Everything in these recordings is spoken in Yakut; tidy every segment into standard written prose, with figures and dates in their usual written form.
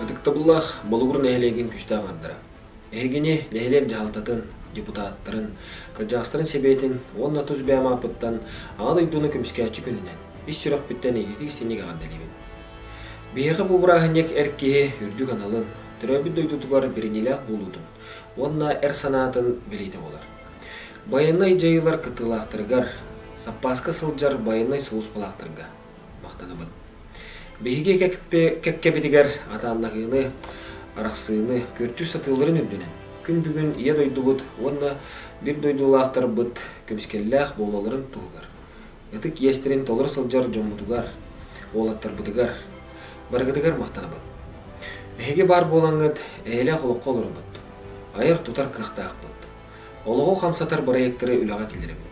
Ытыктабыллаах Болугур нэһилиэгин күүстээх аҥардара! Эһигини нэһилиэк дьаһалтатын, депутаттарын, кырдьаҕастарын сэбиэтин уонна тус бэйэм ааппыттан Аҕа дойдуну көмүскээччи күнүнэн ис сүрэхпиттэн итиитик-истиҥник эҕэрдэлиибин! Биһиэхэ бу бырааһынньык эр киһи үрдүк аналын, төрөөбүт дойдутугар бэриниилээх буолуутун уонна эр санаатын бэлиэтэ буолар. Байыаннай дьайыылар кыттыылаахтарыгар, саппааска сылдьар байыаннай сулууспалаахтарга махтанабын. Биһиги кэккэбитигэр атааннаһыыны, арахсыыны күөртүү сатыылларын үрдүнэн, күн бүгүн Ийэ дойдубут уонна биир дойдулаахтарбыт көмүскэллээх буолалларын туһугар ытык иэстэрин толоро сылдьар дьоммутугар, уолаттарбытыгар, барыгытыгар махтанабын. Эһиги баар буолаҥҥыт эйэлээх олоххо олоробут, айар-тутар кыахтаахпыт. Олоҕу хамсатар бырайыактары үлэҕэ киллэрэбит.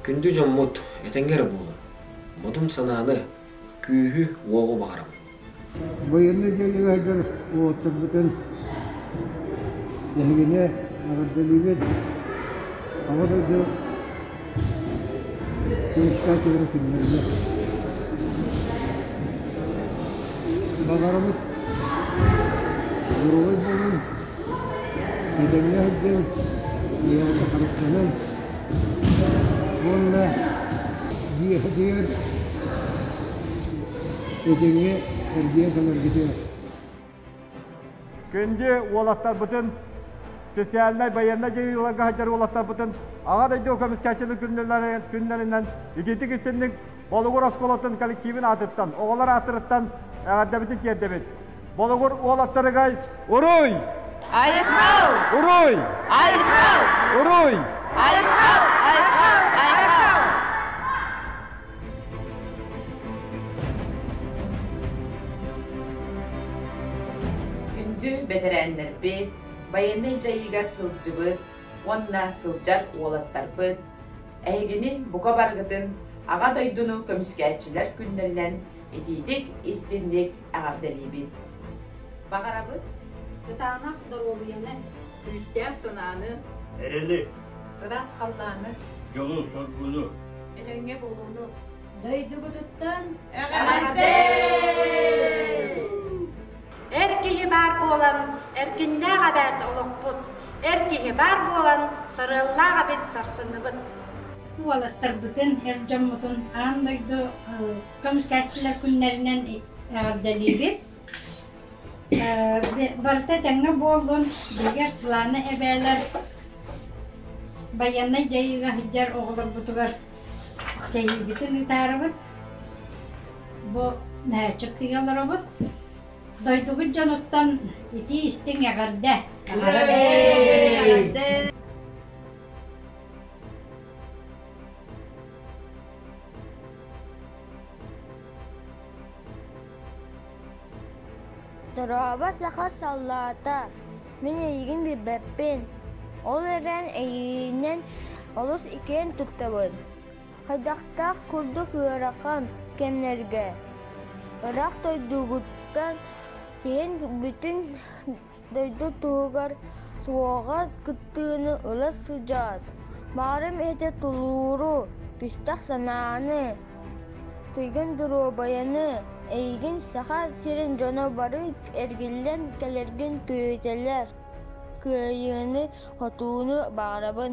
Күндү дьоммут, этэҥҥэ эрэ буолуҥ. Модун санааны, күүһү-уоҕу баҕарабын. Байыаннай дьайыыга сылдьар уолаттарбытын эһигини эҕэрдэлиибит! Аҕа дойду көмүскээччилэрэ күннэринэн! Баҕарабыт доруобай буолуҥ, этэҥҥэ сылдьыҥ, бэйэҕитин харыстаныҥ уонна дьиэҕитигэр этэҥҥэ эргийэн кэлэргитигэр. Күндү уолаттарбытын, специальнай байыаннай дьайыыларга сылдьар уолаттарбытын Аҕа дойду көмүскээччилэр күннэринэн итиитик истинник Болугур оскуолатын коллективин аатыттан, оҕолор ааттарыттан эҕэрдэбитин тиэрдэбит. Болугур уолаттарыгар уруй! Айхал! Уруй! Айхал! Уруй! Айхал! Айхал! Айхал! Күндү бэтэрээннэрбит, байыаннай дьайыыга сылдьыбыт уонна сылдьар уолаттарбыт, эһигини бука барыгытын Аҕа дойдуну көмүскээччилэр күннэринэн итиитик, истинник эҕэрдэлиибит! Баҕарабыт кытаанах доруобуйаны, күүстээх санааны, эрэли, ыраас халлааны, дьолу-соргуну, этэҥҥэ буолууну, дойдугутуттан эҕэрдэ! Эр киһи баар буолан, эркиннээх эбээт олохпут, эр киһи баар буолан, сарыаллаах эбит сарсынныбыт. Уолаттарбытын, эр дьоммутун аан дойду көмүскээччилэр күннэринэн эҕэрдэлиибит. Барыта этэҥҥэ буоллун, биһиги Арчылаана эбээлэр байыаннай дьайыыга сылдьар оҕолорбутугар тэйиибитин ыытаарыбыт. Бу наһаа тыга олоробут. Дойдубут дьонуттан итии-истиҥ эҕэрдэ! Эҕэрдэ! Дорообо саха саллаата, мин эйигин билбэппин, ол эрэн эйигинэн олус киэн туттабын. Хайдахтаах курдук ыарахан кэмнэргэ ыраах дойдугуттан тиһэн бүтүн дойду туһугар суоҕа кыттыыны ыла сылдьаат, баҕарым этэ тулууру, күстэх санааны, Туйгун доруобуйаны, эйигин Саха сирин дьоно бары эргиллэн кэлэргин күүтэллэр, кыайыыны-хотууну баҕарабын.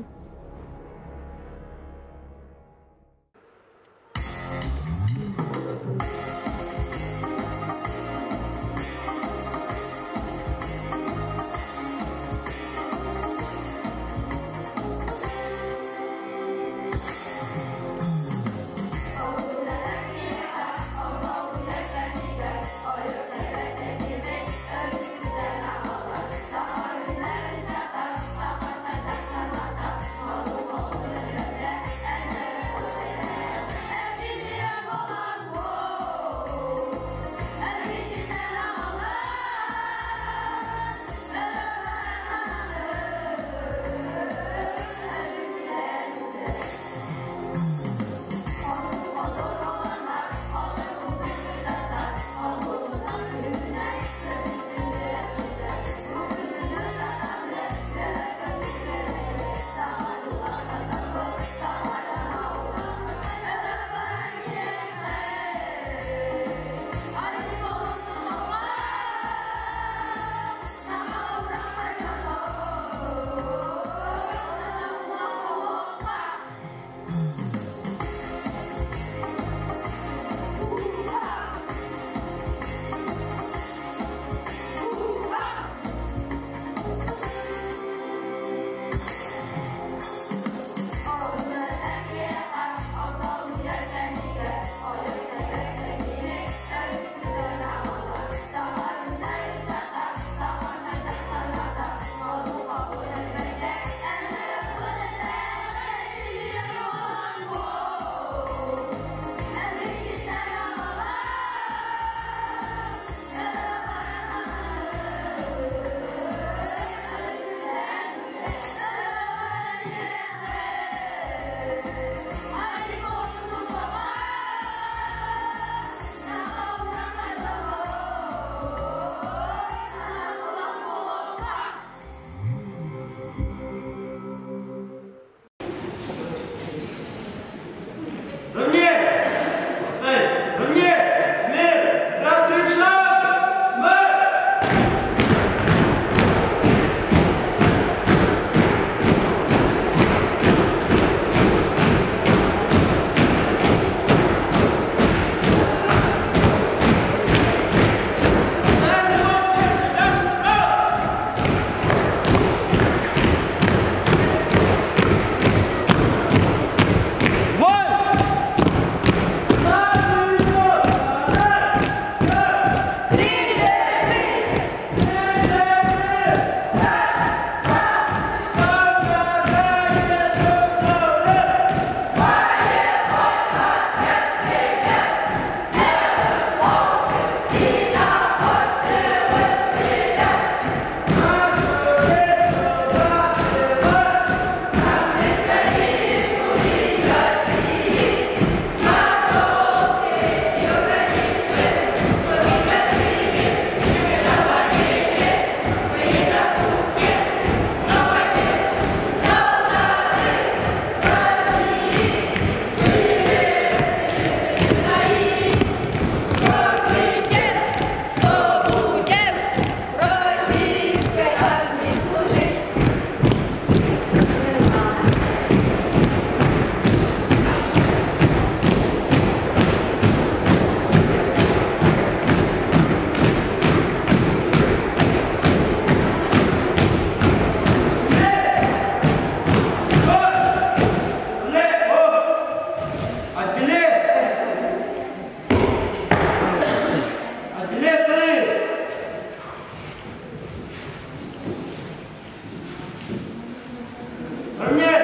Ко мне!